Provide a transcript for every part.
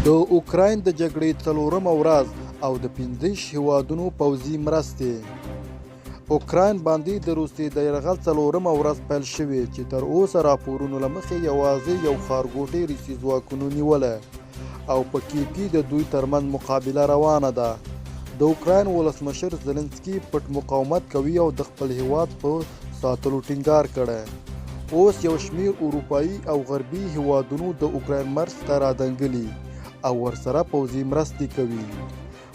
د اوکراین د جګړې څلورمه ورځ او د 25 هیوادونو پوځي مرستې. اوکراین باندې د روسیې د یرغل څلورمه ورځ پیل شوې چې تر اوسه راپورونو له مخې یوازې یو ښارګوټی روسي ځواکونو نیولی او په کیف کې د دوی ترمنځ مقابله روانه ده. د اوکراین ولسمشر زلنسکي پټ مقاومت کوي او د خپل هیواد په ساتلو ټینګار کړی. اوس یو شمیر اروپایي او غربي هیوادونو د اوکراین مرستې ته رادنګلي او ورسره پوځي مرستې کوي.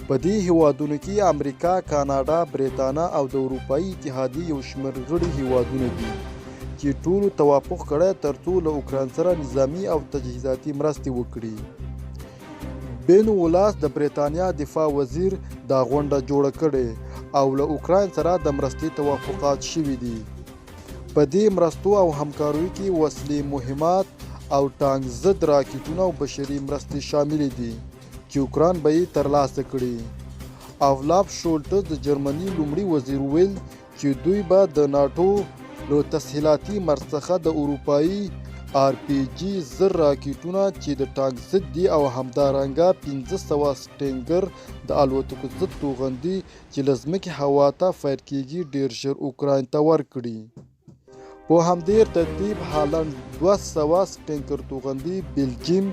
په دې هیوادونو کې امریکا، کاناډا، بریتانا او د اروپایي اتحادیې یو شمیر غړي هیوادونه دي چې ټولو توافق کړی ترڅو له اوکراین سره نظامي او تجهیزاتي مرستې وکړي. بن ولاس د بریتانیا دفاع وزیر دا غونډه جوړه کړې او له اوکراین سره د مرستې توافقات شوي دي. په دې مرستو او همکاریو کې وسلې، مهمات او ټانک ضد راکټونه او بشري مرستې شاملې دي چې اوکراین به یې ترلاسه کړي. اولاف شولټز د جرمني لومړي وزیر وویل چې دوی به د ناټو له تسهیلاتي مرز څخه د اروپایي آر پي جي 1000 راکټونه چې د ټانک ضد دي او همدارنګه 500 سټینګر د الوتکو ضد توغندي چې له ځمکې هوا ته فایر کیږي ډیر ژر اوکراین ته ورکړي. په همدې ترتیب هالنډ 200 سټینکر توغندي، بلجیم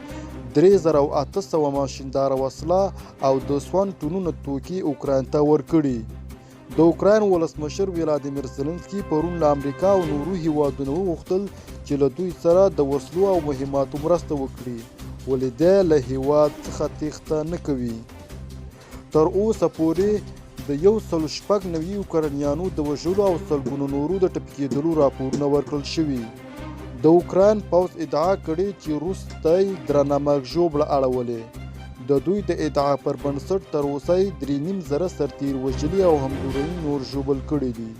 3800 ماشینداره وسله او د سون ټنونو توکي اوکراین ته ورکړي. د اوکراین ولسمشر ولادیمیر زلنسکي پرون له امریکا او نورو هیوادونو وغوښتل چې له دوی سره د وسلو او مهماتو مرسته وکړي، ولې دی له هیواد څخه تیښته نه کوي. تر اوسه پورې د 196 اوکراینیانو د وژلو او سلګونو نورو د ټپي کېدلو راپورونه ورکړل شوي. د اوکراین پوځ ادعا کړې چې روس ته یې درنه مرګ ژوبله اړولې. د دوی د ادعا پر بنسټ تر اوسه یې 3500 سرتېري وژلي او همدومره یې نور ژوبل کړي دي.